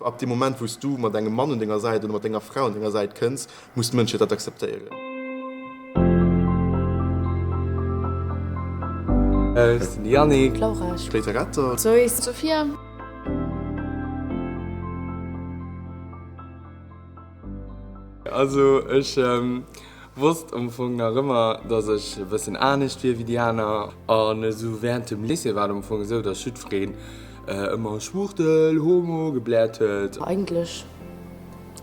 Ab deem Moment, wou s du mat engem Mann un denger Säit oder mat denger Fra un denger Säit kënns, muss d'Mënschheet dat akzeptéieren. Ech sinn de Yannick. D'Laura. D'Greta Retter. D'Zoé. D'Sophia. Also ech wosst am Fong nach ëmmer, dass ech e bëssen anescht wier wéi déi aner. An esou während dem Lycée war et am Fong esou, dass jiddwereen ëmmer Schwuchtel, Homo gebläert huet. Eigentlech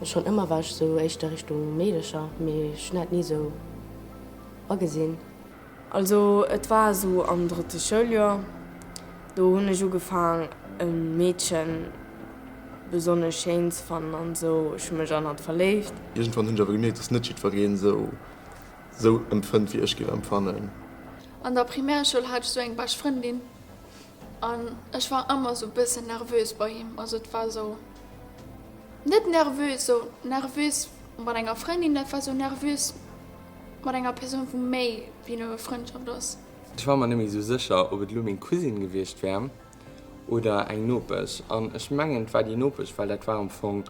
schonn ëmmer war ech sou éischter Richtung Meedecher, mee ech hunn dat ni sou agesinn. Also et war esou am drëtte Schouljoer, do hunn ech ugefaang e Meedchen besonnesch schéin ze fannen an esou, ech hu mech an hatt verléift. Iergendwann hunn ech awer gemierkt, dass net jiddwereen esou esou empfënnt wéi ech géif empfannen. An der Primärschoul hat ech esou eng bescht Frëndin an ech war ëmmer esou bëssen nervös bei him, also et war esou net nervös, esou nervös mat enger Frëndin, dat war esou nervös Mat enger Persoun wou méi wéi nëmme Frëndschaft ass. Ech war mer net méi sou sécher, ob et elo meng Cousine gewiescht wär oder eng Nopesch. An ech mengen, et war déi Nopesch, well dat war am Fong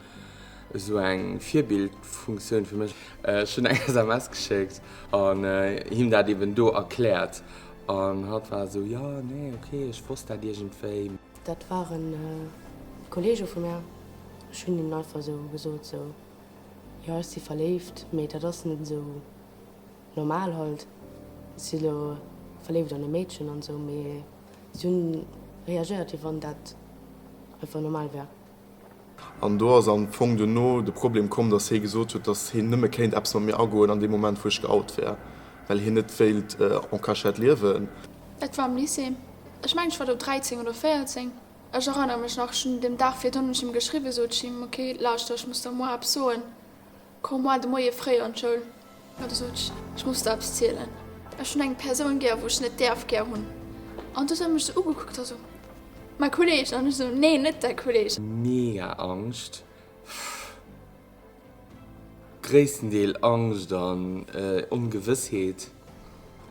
esou eng Virbildfunktioun fir mech. Ech hunn eng SMS geschéckt an him dat eben do erkläert. An hatt war esou, jo, nee, ok, ech wosst dat iergendwéi. Dat war e Kollege vu mär. Ech hunn him einfach esou gesot, sou. Jo ech si verléift, mee dat ass net esou normal halt. Ech si lo verléift an e Meedchen an esou, mee si hunn reagéiert wéi wann dat einfach normal wär. An do ass am Fong duerno de Problem komm, dass hie gesot huet, dass hien nëmme kéint eppes mat mir agoen an deem Moment wou ech geout wär, well hien net wéilt en cachette liewen. Dat war am Lycée, ech mengen ech war do 13 oder 14. Ech erënnere mech nach, ech hunn dem Dag virdrun hunn ech him geschriwwen, sot ech him, ok, lauschter, ech muss der muer eppes soen, komm muer de Moie fréi an d'Schoul. An du sot ech, ech muss der eppes zielen, ech hunn eng Persoun gär, wou ech net däerf gär hunn. An du huet e mech esou ugekuckt a sou, mäi Kolleeg? An ech esou, nee, net däi Kolleeg. Mega Angscht. Gréissten Deel Angscht an Ongewëssheet.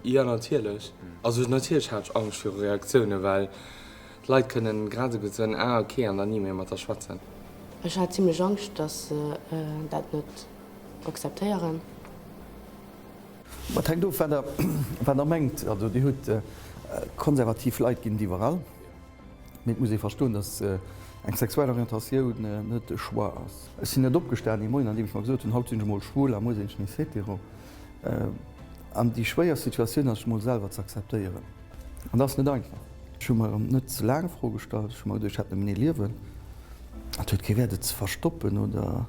Jo natierlech. Also natierlech hat ech Angscht viru Reaktiounen, well d'Leit kënnen grad esou gutt soen, ah ok an dann ni méi mat der schwätzen. Ech hat zimlech Angscht, dass se dat net akzeptéieren. Et hänkt of, wat Der mengt. Also Dir hutt konservativ Leit ginn et iwwerall. Mee et muss ee verstoen, datt eng sexuell Orientatioun net e Choix ass. Ech sinn net opgestan ee Moien, an deem ech mer gesot hunn, haut sinn ech emol schwul a muer sinn ech nees hetero. An déi schwéierst Situatioun ass, sech emol selwer ze akzeptéieren. An dat ass net einfach. Ech hu mer net ze laang Fro gestallt. Ech hu mer geduecht, ech hätt nëmmen ee Liewen. Et huet kee Wäert, et ze verstoppen oder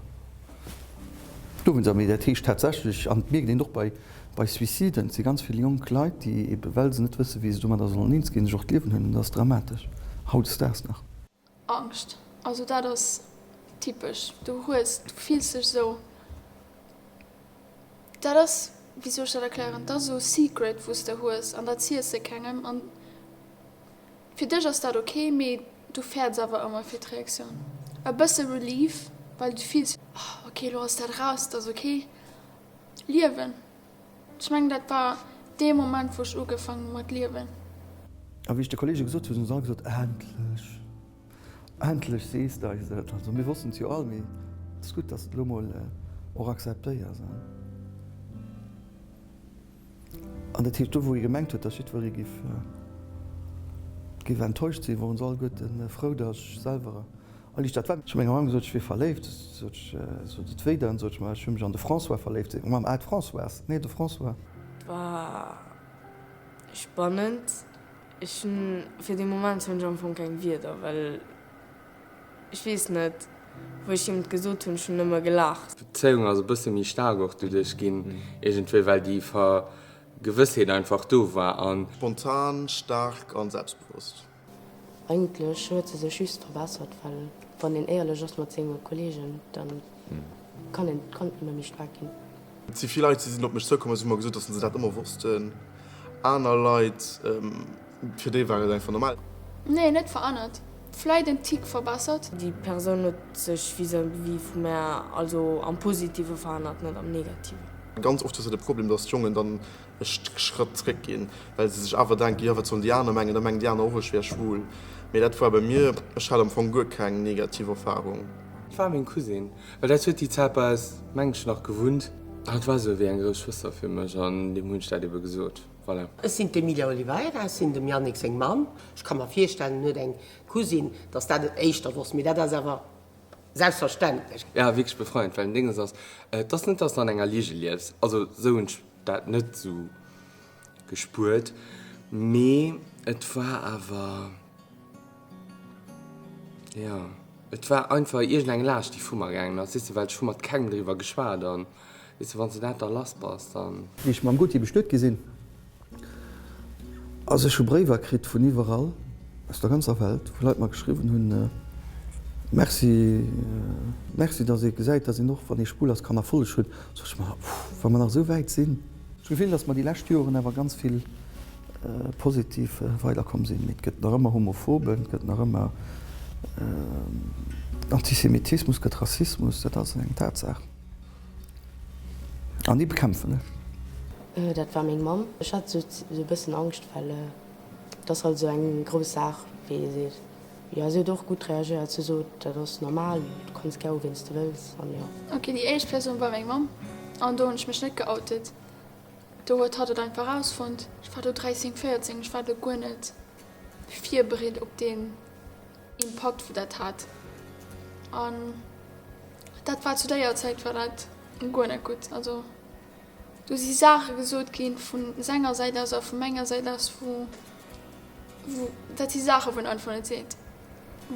dowéinst. Mee dat heescht tatsächlech, an et mierkt een och bei Bei Suiciden, et si ganz vill jonk Leit, déi ebe well se net wësse wéi se domadder sollen eens ginn, sech och d'Liewen huelen. Dat ass dramatesch, hautdesdaags nach. Angscht, also dat ass typesch, du hues, du fills dech esou, dat ass, wéi soll ech dat erklären, dat ass esou e Secret wou s de hues an dat ziels de kengem an fir dech ass dat ok, mee du fäerts awer ëmmer fir d'Reaktioun. E bësse Relief, well du fills, oh ok, elo ass dat eraus, et ass ok. Liewen. Ech mengen dat war dee Moment wou ech ugefaangen hu mat liewen. A wéi ech de Kollege gesot hunn, hu se all gesot, Endlech, endlech sees de eis et. Also mir wossten et jo all, mee et ass gutt, dass de et elo mol och akzeptéiers. An dat heescht, do wou ee gemengt huet, dass jiddweree géif, géif enttäuscht sinn, woren se alleguerten frou, dass ech selwer Erliichtert war. Ech hu menger Mamm gesot, ech wier verléift. Sot ech, sot et wéi dann? Sot ech, ma ech hu mech an de François verléift. Seet meng Mamm, ah d'Françoise? Nee, de François. Et war spannend. Ech hunn, fir de Moment hunn ech am Fong keng Wierder, well ech weess net, wou ech him et gesot hunn, ech hunn nëmme gelaacht. D'Bezéiung ass e bësse méi staark och doduerch ginn, iergendwéi, well déi Vergewëssheet einfach do war an. Spontan, staark an selbstbewosst. Eigentlech huet se sech just verbessert, well wann een éierlech ass mat senge Kollegen, da kann een, kann et nëmme méi staark ginn. Et si vill Leit, déi sinn op mech zoukomm a si hu mer gesot, datt se dat ëmmer wossten. Aner Leit, fir déi war et einfach normal. Nee, net verännert. Vläit en Tick verbessert. Déi Persoun huet sech vis-à-vis vu mär also am Positive verännert, net am Negativen. Ganz oft hues de de Problem, datt d'Jongen dann e Schrëtt zréck ginn, well se sech awer denken, jo wat sollen déi aner mengen, da mengen déi aner och ech wär schwul. Mee dat war bei mir, ech hat am Fong guer keng negativ Erfarung. Et war meng Cousine, well dat huet déi Zäit bei eis, meng ech, nach gewunnt. Hatt war esou wéi eng grouss Schwëster fir mech an deem hunn ech dat ebe gesot. Voilà. Ech sinn d'Emilia Oliveira, ech sinn dem Yannick seng Mamm. Ech ka mer virstellen, en huet eng Cousine, datt dat et éischter wosst, mee dat ass awer selbstverständlech. Ja, wierklech befreiend, well den Dénges ass, et ass net, dass de an enger Lige liefs, also sou hunn ech dat net sou gespuert, mee et war awer, jo, et war einfach iergendeng Laascht, déi vu mer gaangen ass, weess de, well ech hu mat kengem driwwer geschwat an, weess de, wann s de dat da lass bass, dann. Wéi ech mam Gauthier bestuet gi sinn, Also ech hu Bréiwer kritt vun iwwerall, aus der ganzer Welt, wou Leit mer geschriwwen hunn, Merci, Merci, datt ee gesäit, datt een och, wann ee schwul ass, kann Erfolleg hunn. Sot ech mer, Puh, wa mer nach esou wäit sinn. Ech hu d'Gefill, datt mer déi lescht Joren awer ganz vill positiv weiderkomm sinn. Mee et gëtt nach ëmmer Homophoben, et gëtt nach ëmmer Antisemitismus, et gëtt Rassismus, dat ass eng Tatsaach. An déi bekämpfen ech. Dat war meng Mamm. Ech hat sou e bëssen Angscht, well et ass halt esou eng grouss Saach, wéi ee seet. Jo, si huet och gutt reagéiert. Si sot, dat ass normal, du kanns gär u ween s de wëlls an jo. Ok, déi éischt Persoun war meng Mamm an do hunn ech mech net geoutet. Do huet hatt et einfach erausfonnt. Ech war do 13, 14, ech war do guer net virbereet op deen Impakt wou dat hat. An dat war zu déier Zäit war dat guer net gutt. Also do si Saache gesot ginn vu senger Säit aus a vu menger Säit aus, wou wou dat si Saache wou een einfach net seet.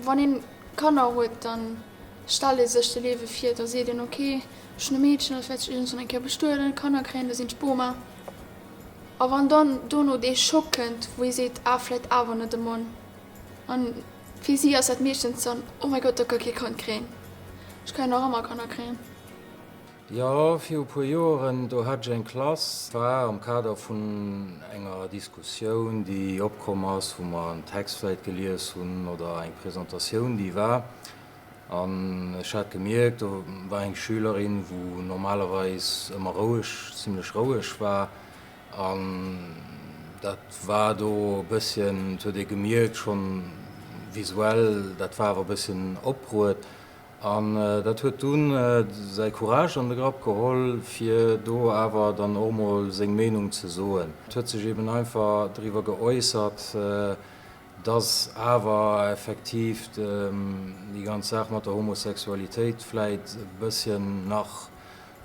Wann een Kanner huet, da stellt ee sech de Liewe vir, da seet een ok ech hunn e Meedchen, dat wäert sech iergendwann eng Kéier bestueden, Kanner kréien, da sinn ech Boma. A wann dann dono dee Schock kënnt, wou ee seet, ah vläit awer net e Mann. An fir si ass dat meeschtens dann, Oh mäi Gott, da ka kee Kand kréien. Ech ka jo nach ëmmer Kanner kréien. Jo, viru puer Joeren, do hat ech eng Klass, war am Kader vun enger Diskussioun, déi opkomm ass, wou mer en Text vläit gelies hunn oder eng Presentatioun, déi war. An ech hat gemierkt, do war eng Schülerin, wou normalerweis ëmmer roueg, zimlech roueg war, An dat war do e bësschen, et huet ee gemierkt, schonn visuell, dat war awer e bësschen Opbruet. An dat huet dunn säi Courage an de Grapp geholl, fir do awer dann och mol seng Meenung ze soen. Et huet sech eben einfach driwwer geäussert, dass awer effektiv déi ganz Saach mat der Homosexualitéit vläit e bësschen nach,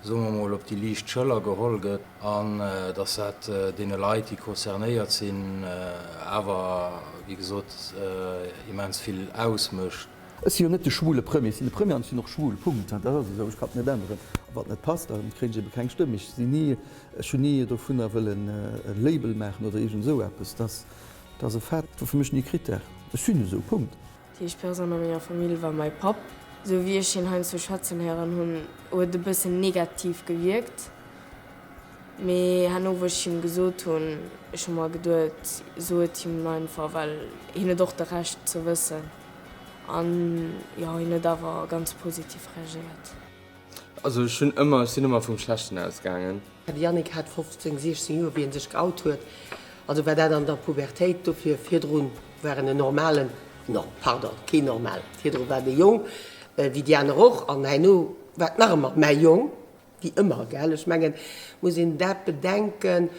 soe mer mol, op déi liicht Schëller geholl gëtt an dass dat deene Leit, déi concernéiert sinn, awer, wéi gesot, immens vill ausmécht. Ech si jo net de schwule Premier, ech sinn de Premier an ech sinn och schwul, Punkt. Dat ass esou, ech kann et net änneren. A wann et net passt, da kréien ech ebe keng Stëmm. Ech sinn ni, ech hunn ni dovunner wëllen e Label maachen oder iergend esou eppes. Dat ass e Fait, dat war fir mech ni e Critère. Ech sinn esou, Punkt. Déi éischt Persoun a menger Famill war mäi Papp. Sou wéi ech hien heiansdo schwätzen héieren hunn, huet e bëssen negativ gewierkt. Mee herno wou ech him gesot hunn, ech hu mer geduet, so et him einfach, well hien huet och de Recht ze wëssen. An jo, hien huet awer ganz positiv reagéiert. Also ech hunn ëmmer, ech sinn ëmmer vum Schlechten ausgaangen. De Yannick hat 15, 16 Joer wéi en sech geout huet, also war dat an der Pubertéit, dofir virdrun war en en normalen, no pardon, keen normal, virdru war en e Jong wéi déi aner och an herno war et nach ëmmer mäi Jong, wéi ëmmer, gell. Ech mengen, muss een dat bedenken,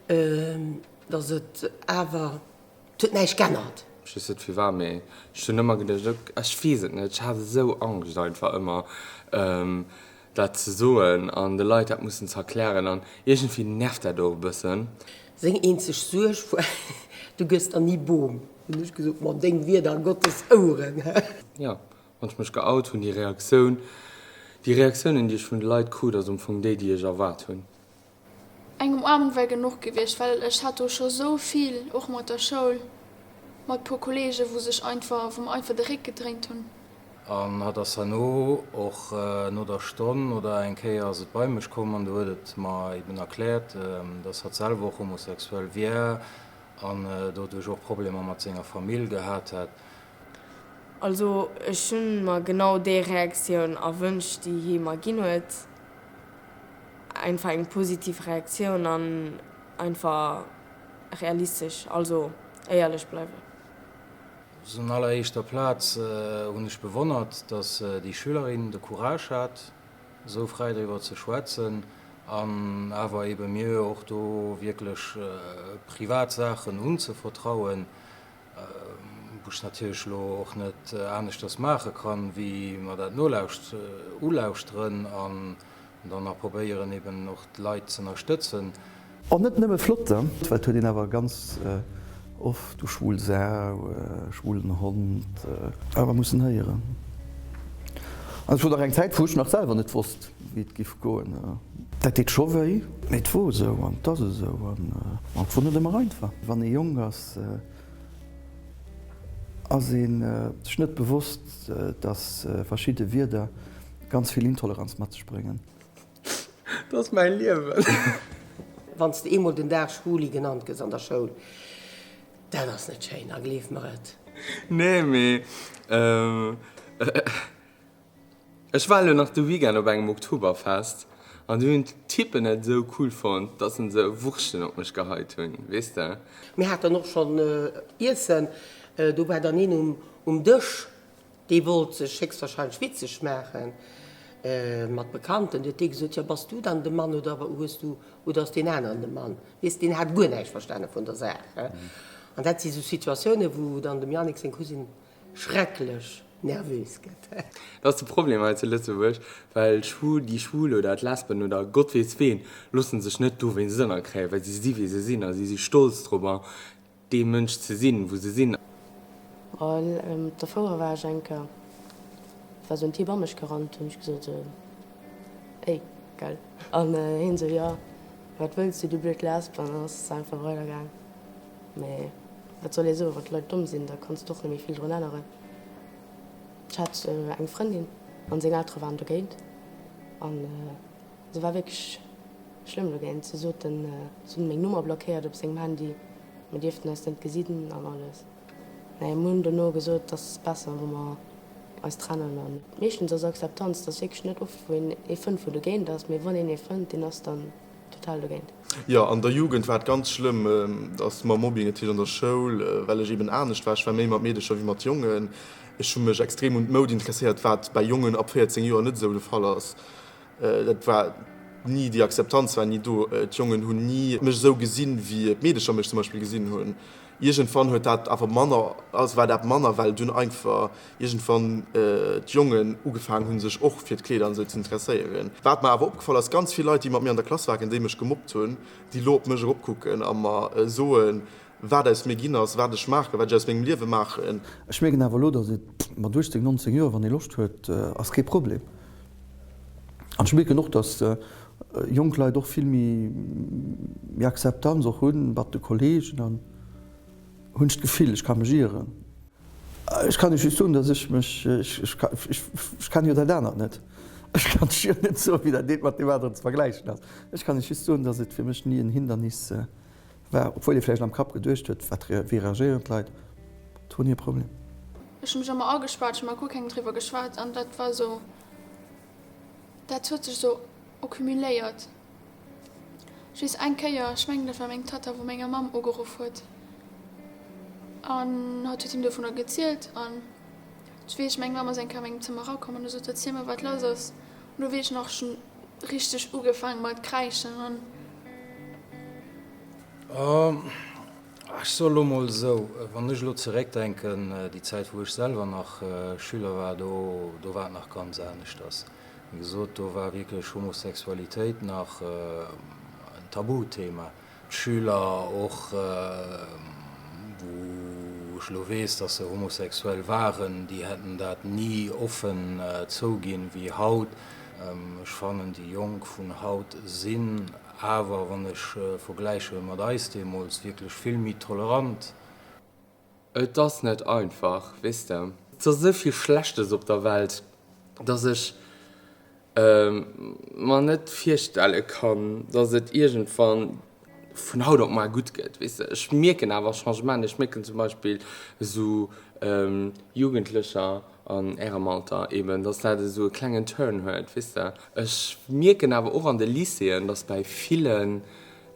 datt et awer. Et huet näischt g'ännert. Ech weess net firwat, mee ech hunn ëmmer geduecht, ok, ech weess et net, ech hat esou Angscht einfach ëmmer dat ze soen an de Leit dat mussen ze erklären an iergendwéi nervt dat och e bëssen. Seng eenzeg Suerg war, Du gëss der ni Bom. Hunn ech gesot, Ma deng Wierder a Gottes Oueren, hä? Jo, wann ech mech geout hunn, déi Reaktioun, déi Reaktiounen, déi ech vun de Leit krut, ass am Fong déi, déi ech erwaart hunn. Eng Umarmung wär genuch gewiescht, well ech hat do scho sou vill, och mat der Schoul, mat puer Kollegen, wou sech einfach, wou mer einfach de Réck gedréint hunn. An hatt ass herno och no der Stonn oder eng Kéier ass et bei mech komm an du huet et mer eben erkläert, dass hatt selwer och homosexuell wier an doduerch och Problemer mat senger Famill gehat hätt. Also ech hunn mer genau déi Reaktioun erwënscht, déi hie mer ginn huet. Einfach eng positiv Reaktioun an einfach realistesch, also éierlech bleiwen. Sou an alleréischter Plaz hunn ech bewonnert, dass déi Schülerin de Courage hat, esou fräi driwwer ze schwätzen an awer ebe mir och do wierklech privat Saachen unzevertrauen, wou ech natierlech elo och net aneschters maache kann, wéi mer dat nolauscht ulauschteren an dann nach probéieren eben och d'Leit z'ënnerstëtzen. An net nëmme flotter, well et huet een awer ganz oft, du schwul Sau, schwulen Hond, awer mussen héieren. An et wor nach eng Zäit, wou ech nach selwer net wosst, wéi et giff goen. Dat deet scho wéi, mee et wor esou an et ass esou an et wor net ëmmer einfach. Wann ee jonk ass, ass ee sech net bewosst, dass verschidde Wierder ganz vill Intoleranz mat sech bréngen. Dat ass mäi Liewen. Wann s de eemol den Dag Schwuli genannt gëss an der Schoul, dat ass net schéin, a gleef mer et. Nee, mee ech war elo nach de Weekend op engem Oktoberfest an do hunn d'Typen et esou cool fonnt, dass se esou Wurschten op mech geheit hunn, weess de. Mir haten och schonn Iessen, do war dann een um Dësch, Dee wollt sech héchstwahrscheinlech witzeg maachen mat Bekannten. Du huet dee gesot, Jo, bass du dann de Mann oder hues du, oder ass deen aneren de Mann? Weess, deen hat guer näischt verstane vun der Saach. An dat si sou Situatiounen, wou dann dem Yannick seng Cousine schrecklech nervös gëtt. Dat ass de Problem hei zu Lëtzebuerg, well schwul, déi Schwul oder d'Lesben oder Gott weess ween, loosse sech net dowéinst ënnerkréien, well si si wéi se sinn a si si stolz drobber. Dee Mënsch ze sinn, wou se sinn. Op der Fouer war ech eng Kéier, war sou en Typ a mech gerannt, hunn ech gesot sou, Ey, gell? An hien sou, Jo, wat wëlls du, du blöd Lesb? An dann ass et einfach weider gaang. Mee wat soll ee soen, wann d'Leit domm sinn, da kanns de och net méi vill drun änneren. Ech hat eng Frëndin an seng Eltere waren dogéint an se war wierklech schlëmm dogéint. Se soten, se hunn meng Nummer blockéiert op sengem Handy. Mir dierften eis net gesinn an alles. Mä mir hunn dono gesot, et ass besser, wa mer eis trennen. An meeschtens ass Akzeptanz, et ass wierklech net oft, wou een ee fënnt, wou dogéint ass, mee wann een ee fënnt, deen ass dann total dogéint. Jo, an der Jugend war et ganz schlëmm, dass mam Mobbing, natierlech an der Schoul, well ech eben anescht war, ech war méi mat Meedecher wéi mat Jongen. Ech hu mech extrem un d'Moud interesséiert, wat bei Jongen ab 14 Joer net esou de Fall ass. Dat war ni, déi Akzeptanz war ni do. D'Jongen hunn ni mech esou gesinn, wéi d'Meedecher mech zum Beispill gesinn hunn. Iergendwann huet dat awer manner, also war dat manner, well dunn einfach iergendwann d'Jongen ugefaangen hunn, sech och fir d'Kleeder an esou ze interesséieren. Wat mer awer opgefall ass, ganz vill Leit, déi mat mir an der Klass waren, déi mech gemobbt hunn, déi elo op mech eropkucken a mer soen, wat aus mir ginn ass, wat ech maachen, wat ech aus mengem Liewe maachen. Ech mierken awer elo, datt et mat 18, 19 Joer, wann ee Loscht huet, ass kee Problem. An ech mierken och, datt jonk Leit och vill méi Akzeptanz och hunn mat de Kollegen an hunn ech d'Gefill, ech ka mech ieren. Ech kann Iech just soen, datt ech mech, ech kennen jo dat anert net, ech kann Iech jo net soen, wéi dat eent mat deem aneren ze vergläichen ass. Ech kann Iech just soen, datt et fir mech ni en Hindernis war, obwuel ee vläicht am Kapp geduecht huet, wat, wéi reagéieren d'Leit, et wor ni e Problem. Ech hu mech ëmmer agespaart, ech hu mat guer kengem driwwer geschwat an dat war esou, dat huet sech esou accumuléiert. Ech weess eng Kéier, ech mengen dat war meng Tatta, wou menger Mamm ugeruff huet an hatt huet him dovunner gezielt an ech weess, meng Mamm ass eng Kéier a mengem Zëmmer erakomm an huet gesot, erziel mer wat lass ass an do weess ech nach, ech hunn richteg ugefaang mat kräischen an. Ech soe lo mol esou, wann ech elo zeréckdenken, déi Zäit wou ech selwer nach Schüler war, do do war et nach ganz aneschters. Wéi gesot, do war wierklech Homosexualitéit nach en Tabuthema. D'Schüler och, wou ech elo weess, dass se homosexuell waren, déi hätten dat ni offen zouginn wéi haut. Ech fannen, déi Jonk vun haut sinn awer, wann ech vergläiche mat eis deemools, wierklech vill méi tolerant. Et ass net einfach, weess de. Et ass esou vill Schlechtes op der Welt, dass ech mer net virstelle kann, dass et iergendwann vun haut op mar gutt gëtt, weess de. Ech mierken awer Changement. Ech mierken zum Beispill esou Jugendlecher an ärem Alter eben, dass dat esou e klengen Turn huet, weess de. Ech mierken awer och an de Lycéeën, dass bäi villen.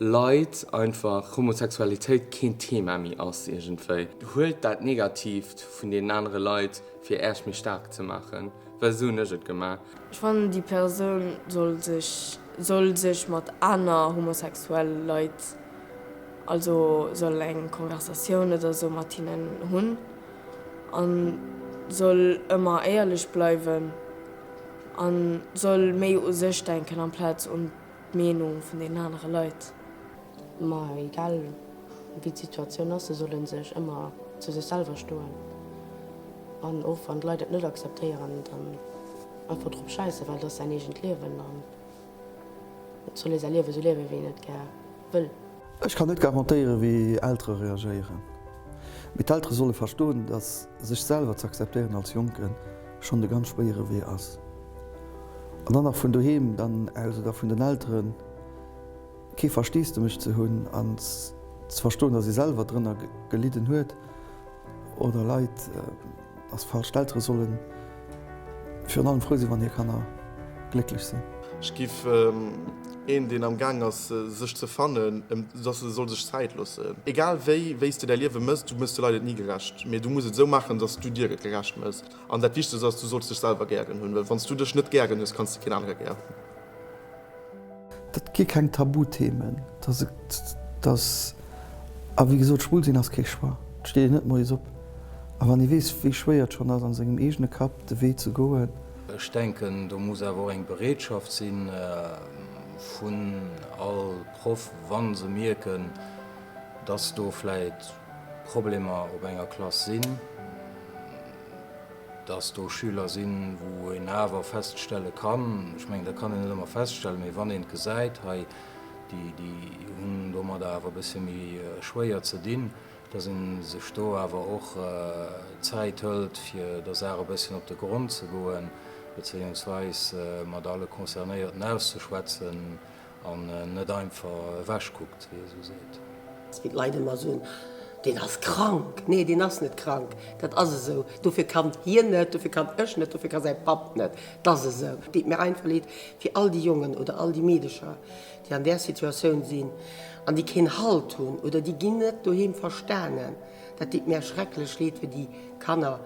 Leit einfach Homosexualitéit keen Thema méi ass iergendwéi. Huelt dat Negatiivt vun deenen anere Leit fir Äech méi staark ze maachen, well esou hunn ech et gemaach. Ech fannen déi Persoun soll sech soll sech mat aner homosexuell Leit, also soll eng Konversatioun oder sou mat hinnen hunn an soll ëmmer éierlech bleiwen an soll méi u sech denken amplaz un d'Meenung vun deenen anere Leit. Ma egal wéi d'Situatioun ass, se solle sech ëmmer zu sech selwer stoen. An och wann d'Leit et net akzeptéieren, dann einfach drop schäissen, well et ass säin eegent Liewen an et soll ee säi Liewe sou liewen, wéi een et gär wëll. Ech kann net garantéieren, wéi Eltere reagéieren. Mee d'Eltere solle verstoen, datt sech selwer ze akzeptéieren als Jonke schonn de ganz schwéiere Wee ass. An dann nach vun doheem dann aus oder vun den Elteren kee Versteesdemech ze hunn an ze verstoen, datt ee selwer drënner gelidden huet oder leit, ass falsch. D'Eltere solle virun allem frou sinn, wann hir Kanner glécklech sinn. Ech giff een, deen am gaang ass sech ze fannen, dass e soll sech Zäit loossen. Egal wéi, wéi s de däi Liewe mëss, du mëss de Leit et ni gerecht, mee du muss et esou maachen, dass du dir et gerecht mëss. An dat Wichtegst ass, du solls dech selwer gären hunn, well wann s du dech net gären hues, kanns de keen anere gär hunn. Dat gi keng Tabuthemen. Dat ass, a wéi gesot, schwul sinn ass kee Choix. Et steet een net moies op. A wann ee weess, wéi schwéier et schonn ass, an sengem eegene Kapp de Wee ze goen. Ech denken, do muss awer och eng Bereetschaft si vun all Proff, wa se mierken, dass do vläicht Problemer op enger Klass sinn, dass do Schüler sinn, wou een awer feststelle kann, ech mengen, dat kann een net ëmmer feststellen, mee wann een et gesäit, hei, déi, déi hunn domadder awer e bëssche méi schwéier ze dinn, dass ee sech do awer och Zäit hëlt, fir der Saach e bësschen op de Grond ze goen, bezéiungsweis mat alle Concernéierten auszeschwätzen an net einfach ewechkuckt, wéi ee sou seet. Wéi d'Leit ëmmer soen, deen ass krank. Nee, deen ass net krank, dat ass esou. Dofir kann hien net, dofir kann ech net, dofir ka säi Papp net. Et ass esou. Et deet mir einfach leed fir all déi Jongen oder all déi Meedecher, déi an där Situatioun sinn an déi keen Halt hunn oder déi ginn net doheem verstanen. Dat deet mär schrecklech leed fir déi Kanner.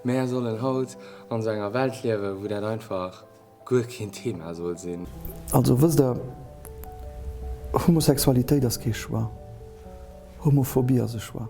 Mär sollen haut an esou enger Welt liewen, wou dat einfach guer keen Thema soll sinn. Also wësst der, Homosexualitéit ass kee Choix, Homophobie ass e Choix.